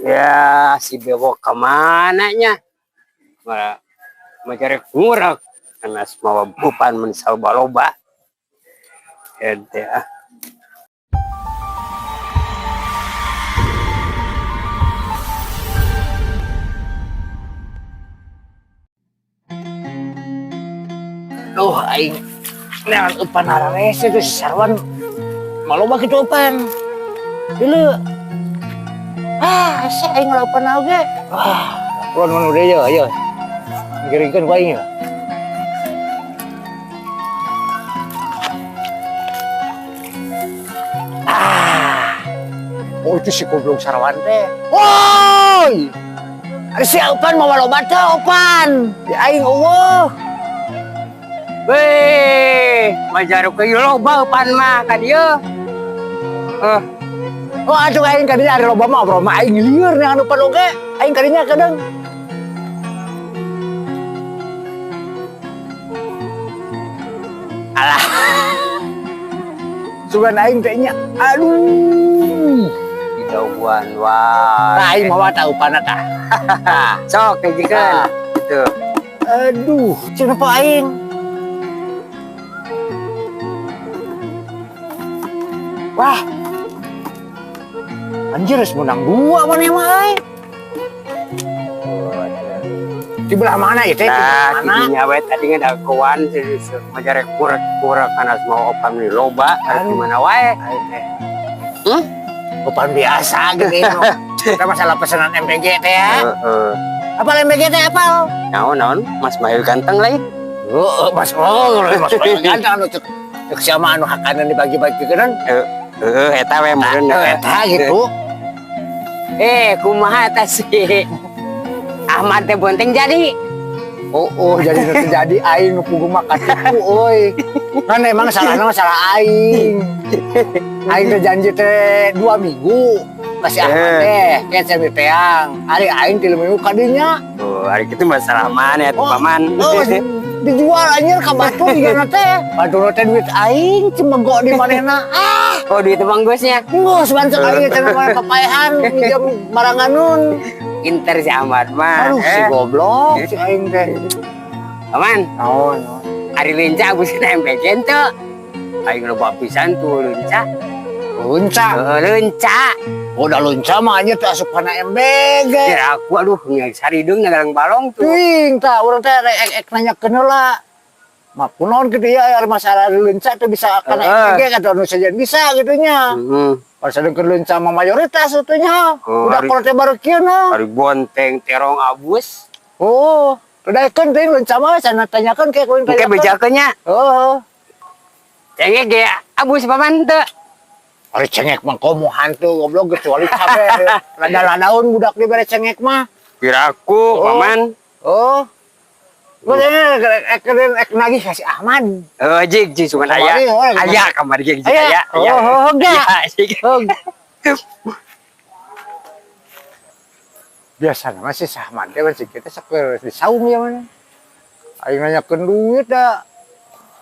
Ya, si Bewok kemana nya? Malah mencari ngurek. Karena semua bupan mensal baloba. Ente ah. Duh, aing neangan eupan hararese geus sarwan maloba kitu eupan. Dulu. Ah, asa aing ngalaupan oge. Ah, ulun mun udah ye, ye. Ngiringkeun ku aing ye. Ah. Oh, itu si goblok Sarwan teh. Woi! Ari si eupan mawa loba teh eupan. Di aing eueuh. Weh, majaruk ke loba eupan mah ka dieu. Oh, atuh aing kadinya ari loba mah obrol mah aing lieur neangan eupan oge. Aing kadinya kadang. Alah. Sugan aing teh nya. Aduh. Dijauhan wae. Tah aing mawa tah eupanna tah. Sok hijikeun. Gitu. Aduh, cenah pa aing. Wah. Anjir, geus menang dua maneh mah euy. Di belah mana ieu teh? Di Nah, belah mana? kidinya we tadi ngadagoan majare kurek-kurek kana semua opan di loba, harus Aduh. di mana wae. Aing teh. Hmm? Opan biasa gitu. Kita masalah pesanan MBG teh ya. Heeh. Apal MBG teh apal? Naon naon, Mas Mahil ganteng lain. Oh, Mas oh, Mas Mahil ganteng anu cek cek siapa anu hakanan dibagi-bagi kan? Heeh, eta we meureun. Eta gitu. Kumaha eta si Ahmad teh bonteng jadi? Oh, oh, jadi nu teu jadi aing nu puguh mah katipu euy. Kan emang salahna mah salah aing. Aing teh janji teh 2 minggu ka si Ahmad teh, ke semi teang. Ari aing 3 minggu kadinya. Oh, ari kitu mah salah mana atuh Oh, paman. Oh, dijual anjir ka batur jigana teh. Batur teh duit aing cemego di manehna. Ah, Oh, duit bang gosnya. geus bancek aing teh maneh papaehan minjem baranganun. Pinter si Ahmad mah. Aduh, si goblok si aing teh. Paman, Naon? ari leunca abusna MBG henteu. Aing loba pisan tuh leunca. Leunca. Heeh, leunca. Oh, da leunca mah anjir teh asup kana MBG. Ya aku aduh sarideung nagalang balong tuh. Ting tah urang teh rek ek nanyakeun heula. Mah kunaon kitu ya ari masalah leunca teh bisa kana MBG kata anu sajian bisa kitu nya. Heeh. Pas sedengkeun leunca mah mayoritas kitu nya. Oh, Udah kalau teh baru kieu na. Ari bonteng terong abus. Oh, udah kan teh leunca mah sana tanyakeun ke kuing Engke bejakeun nya. Oh. Cengek ge abus paman teu. Ari cengek mah komo hantu goblok kecuali cabe. Lada-ladaun budak dibere cengek mah. Piraku paman. Oh. Ek nagih ka si Ahmad. Oh, jig jig sugan aya. Aya kamari jig jig aya. Oh, enggak. Oh. Biasa mah si Ahmad teh masih kita sok di saung ya mana. Aing nanyakeun duit da.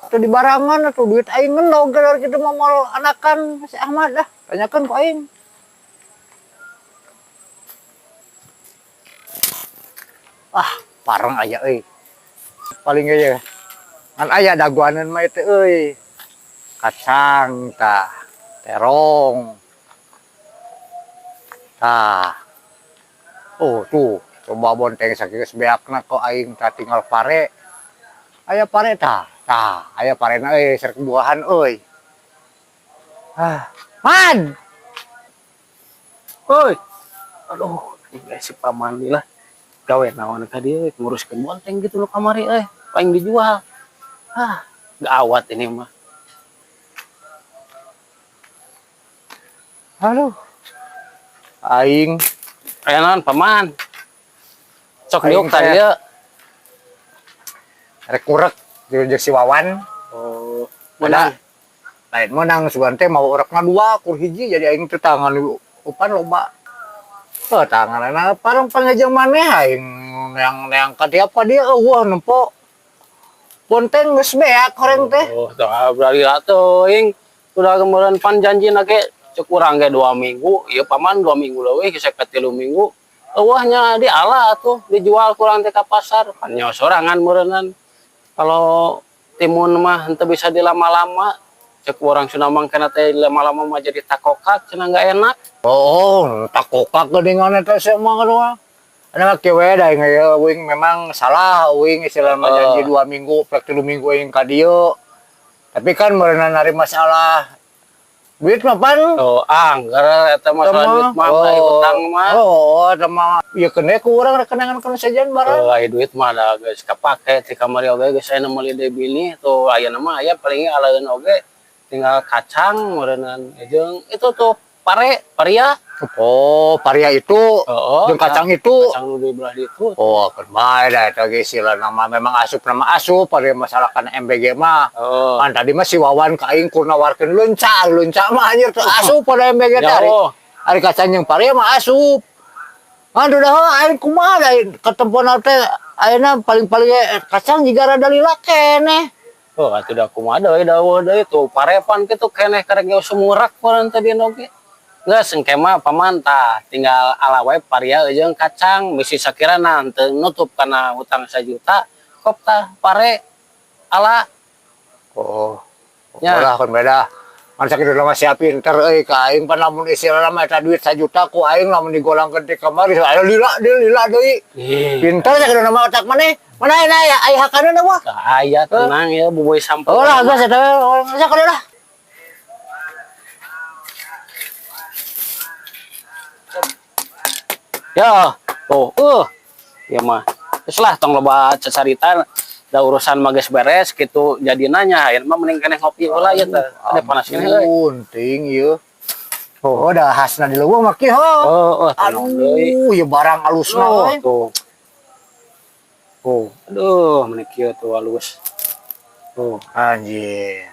Atau di barangan atau duit aing ngendog gara kitu mah moal anakan si Ahmad dah. Tanyakeun ku aing. Ah, pareng aya euy. Paling ge ngan aya daguaneun mah teh euy. Kacang tah, terong. Tah. Oh, tuh, coba bonteng sakieu geus beakna kok aing tah tinggal pare. Aya pare tah. Tah, aya parena euy, serek buahan euy. Ah, Man. Oi. Aduh, si paman lah. Gawe naon ka dieu nguruskeun bonteng gitu nu kamari euy, paling dijual. Ah, gawat ini mah. Aduh. Aing aya naon paman? Sok diuk tadi ieu. Rek ngurek jeung si Wawan. Oh, menang. Lain menang sugan teh mau urekna dua kur hiji jadi aing teh tangan upan loba. Oh, tangan parang pangejeng maneh aing neang-neang ka tiap ka dieu eueuh nempo. Bonteng geus beak horeng teh. Oh, tah berarti atuh aing udah kemarin pan janji na ge Cek urang ge 2 minggu, ieu paman 2 minggu leuwih geus ka 3 minggu. Euweuh nya diala atuh, dijual kurang teh ka pasar. Pan nyawa sorangan meureunnan. Kalau timun mah henteu bisa dilama-lama. Cek urang Sunda mah kana teh lama-lama mah jadi takokak cenah, nggak enak. Oh, takokak geuningan eta sia mah kadua. Ada mah kieu we da ieu uing memang salah uing istilah mah janji 2 minggu, plek 3 minggu aing ka dieu. Tapi kan meureunna ari masalah duit mah pan. Oh, angger eta masalah duit mah, oh, utang mah. Oh, eta mah ieu keun ku urang rek kenangan kana sejen barang. Oh, aya duit mah da geus kapake ti kamari oge geus aya nu meuli deui bini tuh, ayeuna mah aya paling alaeun oge tinggal kacang meureunnan jeung itu tuh pare, paria. Oh, paria itu Oh, jeung kacang itu. Kacang nu di belah ditu. Oh, keun bae da eta ge istilahna mah memang asup nama asup pada masalah kan MBG mah. Oh. Kan tadi mah si Wawan ka aing kur nawarkeun leunca, leunca mah anjir teu asup pada MBG teh. Ari, Jauh. ari kacang jeung paria mah asup. Aduh dah aing kumaha da ketempona teh ayeuna paling-paling ge kacang jiga rada lila keneh. Oh, atuh da kumaha deui, da euweuh deui tuh parepan kitu keneh karek ge sumurak meureun tadi oge. Geus engke mah paman tah tinggal ala wae paria jeung kacang bisi sakirana teu nutup kana hutang 1 juta kop tah pare ala. Oh. Ya. Lah kan beda. Kan sakitu mah siap pinter euy ka aing pan lamun istilahna mah eta duit 1 juta ku aing lamun digolangkeun ti kamari aya lila deui, lila deui. Ih, Pinter sakitu mah otak maneh. Mana aya aya aya hakaneun wah. aya, tenang ya bubuy sampeu. Oh lah geus eta we geus lah. Ya, oh, ya mah. Terus lah tong loba cacarita da urusan mah geus beres gitu jadi nanya ayeuna mah mending keneh ngopi heula ya teh. Ada panas keneh euy. Unting ieu. Oh, dah khasna di leuweung mah kieu. Oh, tenang deui. Aduh, ieu barang alusna Oh, euy. tuh. Oh, aduh, meni kieu tuh halus. Tuh. Anjir.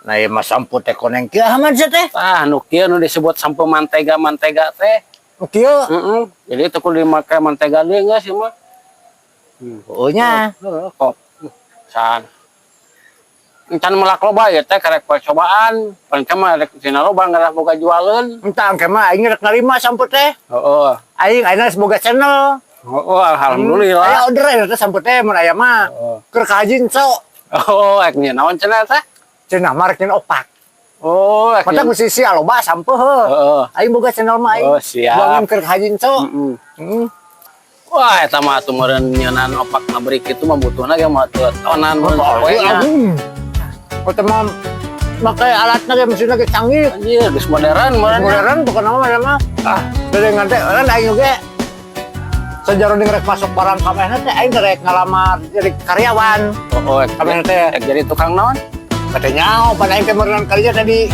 Nah, ieu mah sampeu teh koneng kieu aman sia teh. Ah, nu kieu nu disebut sampeu mantega mantega teh. Nu kieu. Heeh. Jadi itu kudu dimake mantega deui geus ieu mah. Oh nya. Heeh, kok. San. Encan melak loba ya teh karek percobaan. Paling mah rek tina loba ngarah boga jualeun. Entah engke mah aing rek narima sampeu teh. Heeh. Aing ayeuna geus boga channel. Heeh, alhamdulillah. Aya order aya teh sampeu teh mun aya mah. Heeh. Keur ka haji enco. Oh, ek nya naon cenah teh? Cenah mah rek nyeun opak. Oh, ek Mata nyeun. ku sisi loba sampeu heuh. Heeh. Aing boga channel mah aing. Oh, siap. Buangin keur ka haji enco. Heeh. Wah, eta mah atuh meureun nyeunan opak ngabrik itu mah butuhna ge mah teu tonan meureun Oh, poe nya. aduh. Oh, teh mah make alatna ge mesinna ge canggih. Anjir, geus modern meureun. Modern bukan nama mah. Ah, dari ngan teh orang aing oge sajaroning rek masuk barang ka manehna teh aing rek ngalamar jadi karyawan. Oh, ek Ka manehna teh ek jadi tukang naon? Katanya oh, pada aing teh meureun kerja tadi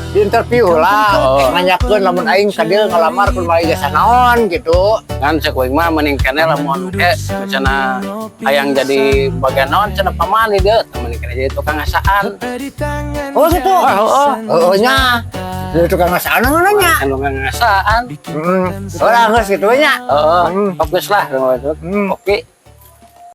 di interview lah. Oh. Rek nanyakeun lamun aing ka dieu ngalamar kumaha ijazah naon gitu. Kan cek uing mah mending keneh lamun ke cenah hayang jadi bagian naon cenah paman di dieu, mending keneh jadi tukang ngasaan. Oh gitu. Oh, Oh, nya. Jadi tukang ngasaan nya. Kan tukang ngasaan. Heeh. Ora geus kitu nya. Heeh, Hmm. fokus lah. Oke.